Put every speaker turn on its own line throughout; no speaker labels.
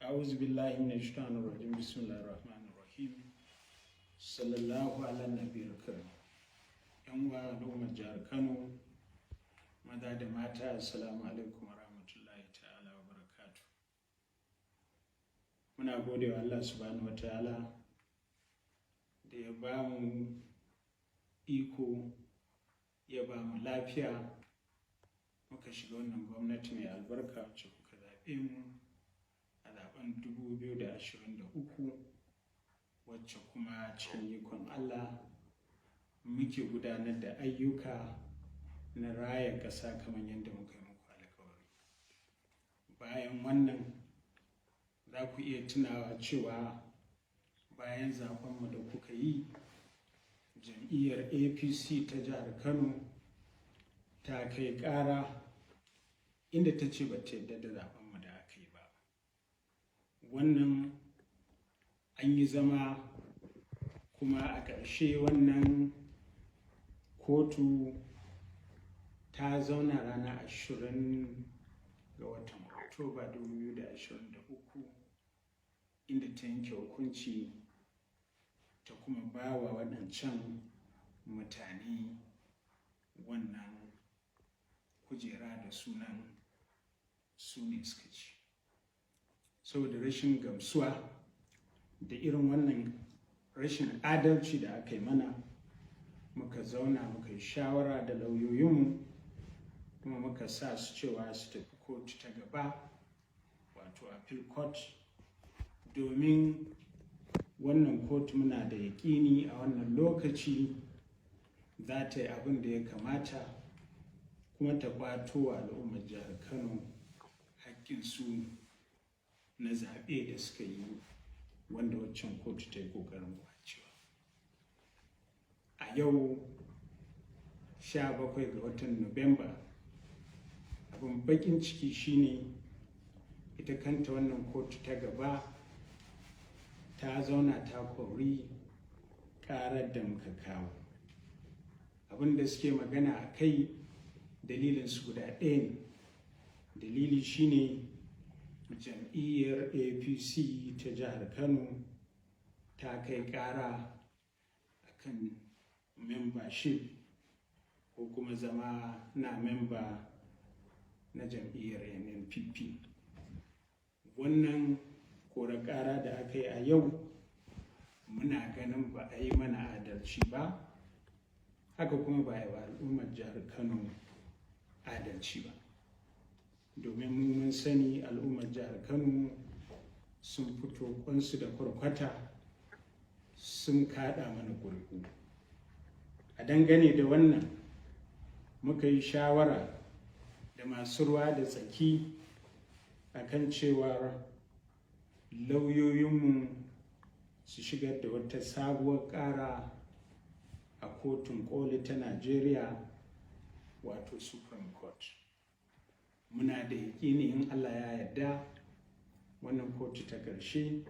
أعوذ بالله من الشيطان الرجيم. بسم الله الرحمن الرحيم. صلى الله على النبي الكريم. Yan uwa al'ummar jihar Kano, maza da mata, assalamu alaikum wa rahmatullahi ta'ala wa barakatu. Muna gode wa Allah subhanahu wa ta'ala da ya ba mu iko, ya ba mu lafiya, muka shiga wannan gwamnati mai albarka wacce kuka zaɓe mu a zaben 2023, wacce kuma cikin ikon Allah muke gudanar da ayyuka na raya ƙasa kamar yadda muka yi muku alkawari. Bayan wannan, za ku iya tunawa cewa bayan zaɓenmu da kuka yi, jam'iyyar APC ta jihar Kano ta kai ƙara inda ta ce ba ta yarda da zaɓenmu da aka yi ba. Wannan an yi zama, kuma a ƙarshe wannan kotu ta zauna ranar 20 ga watan Oktoba 2023, inda ta yanke hukunci ta kuma ba wa waɗancan mutane wannan kujera da sunan su ne suka ci. Saboda rashin gamsuwa da irin wannan rashin adalci da aka yi mana, muka zauna muka yi shawara da lauyoyinmu, kuma muka sa su cewa su tafi kotu ta gaba, wato appeal court, domin wannan kotu muna da yaƙini a wannan lokaci za ta yi abin da ya kamata kuma ta ƙwato wa al'ummar jihar Kano haƙƙinsu na zaɓe da suka yi, wanda waccan kotu ta yi ƙoƙarin kwacewa. A yau 17 ga watan Nuwamba, abin bakin ciki shine ita kanta wannan kotu ta gaba ta zauna ta kori karar da muka kawo. Abin da suke magana a kai, dalilin su guda ɗaya ne. Dalili shine jam'iyyar APC ta jihar Kano ta kai ƙara akan membership ko kuma zama na memba na jam'iyyar NNPP. Wannan kora ƙara da aka yi a yau, muna ganin ba a yi mana adalci ba, haka kuma ba a yi wa al'ummar jihar Kano adalci ba, domin mu mun sani al'ummar jihar Kano sun fito kwansu da kwarkwata sun kaɗa mana ƙuri'u. A dangane da wannan, muka yi shawara da masu ruwa da tsaki akan cewar lauyoyinmu su shigar da wata sabuwar ƙara a Kotun Koli ta Najeriya, wato Supreme Court. Muna da yaƙini in Allah ya yarda wannan kotu ta ƙarshe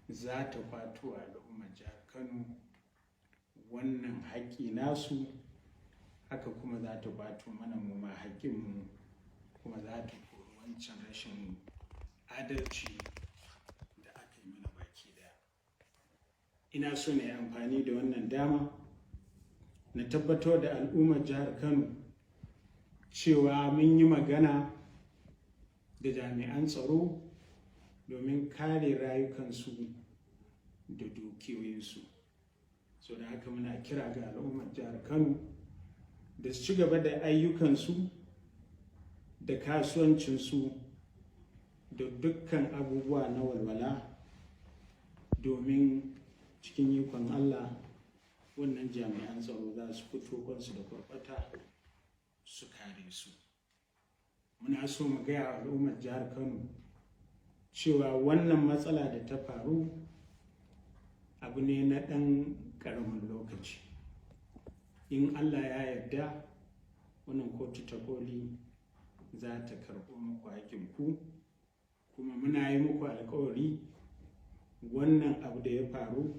za ta kwato al'ummar jihar Kano wannan haƙƙi nasu, haka kuma za ta kwato mana mu ma haƙƙinmu, kuma za ta kori wancan rashin adalci da aka yi mana baki daya. Ina so na yi amfani da wannan dama na tabbatar da al'ummar jihar Kano cewa mun yi magana da jami'an tsaro domin kare rayukansu da dukiyoyinsu. So da haka muna kira ga al'ummar jihar Kano da su ci gaba da ayyukansu da kasuwancinsu da dukkan abubuwa na walwala, domin cikin ikon Allah wannan jami'an tsaro za su fito kwansu da kwarkwata su kare su. Muna so mu gaya al'ummar jihar Kano cewa wannan matsala da ta faru abu ne na ɗan ƙaramin lokaci. In Allah ya yarda wannan kotu ta koli za ta karɓo muku haƙƙinku, kuma muna yi muku alkawari wannan abu da ya faru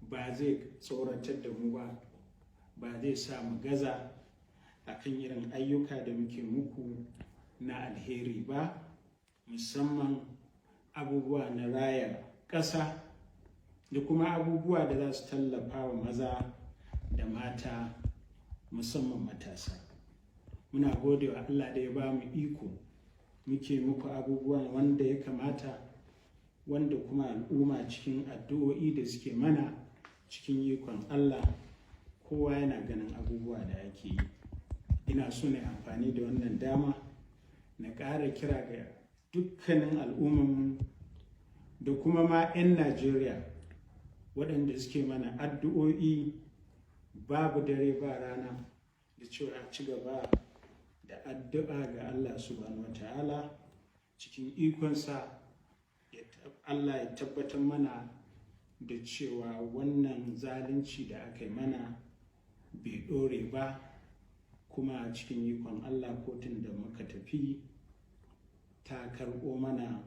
ba zai tsoratar da mu ba, ba zai sa mu gaza akan irin ayyuka da muke muku na alheri ba, musamman abubuwa na raya ƙasa da kuma abubuwa da za su tallafa wa maza da mata, musamman matasa. Muna gode wa Allah da ya ba mu iko muke muku abubuwan wanda ya kamata, wanda kuma al'umma cikin addu'o'i da suke mana, cikin ikon Allah kowa yana ganin abubuwa da ake yi. Ina so na amfani da wannan dama na ƙara kira ga dukkanin al'ummanmu da kuma ma 'yan Najeriya waɗanda suke mana addu'o'i babu dare ba rana da cewa a ci gaba da addu'a ga Allah Subhanahu wata'ala, cikin ikonsa Allah ya tabbatar mana da cewa wannan zalunci da aka yi mana bai ɗore ba, kuma cikin ikon Allah kotun da muka tafi ta karɓo mana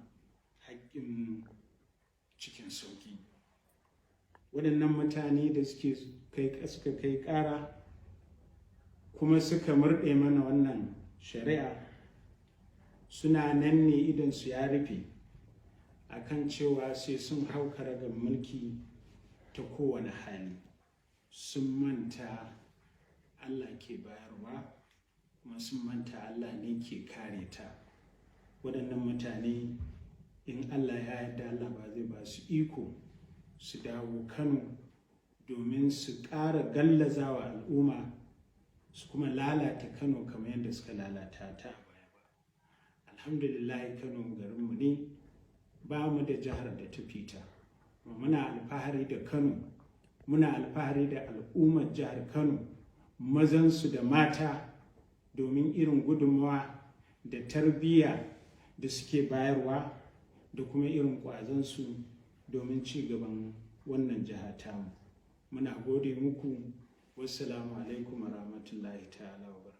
haƙƙin cikin sauƙi. Waɗannan mutane da suka kai ƙara kuma suka murɗe mana wannan shari'a suna nan ne idan su ya rufe akan cewa sai sun hau karagar mulki ta kowane hali. Sun manta Allah ke bayarwa, kuma sun manta Allah ne ke kare ta. Waɗannan mutane, in Allah ya yarda, Allah ba zai ba su iko su dawo Kano domin su ƙara gallazawa al'umma su kuma lalata Kano kamar yadda suka lalata ta a baya ba. Alhamdulillah, Kano garinmu ne, ba mu da jihar da ta fita. Muna alfahari da Kano, muna alfahari da al'ummar jihar Kano, mazansu da mata, domin irin gudunmawa da tarbiyya da suke bayarwa da kuma irin ƙwazonsu domin ci gaban wannan jiha tamu. Muna gode muku. Wassalamu alaikum warahmatullahi ta'ala wa.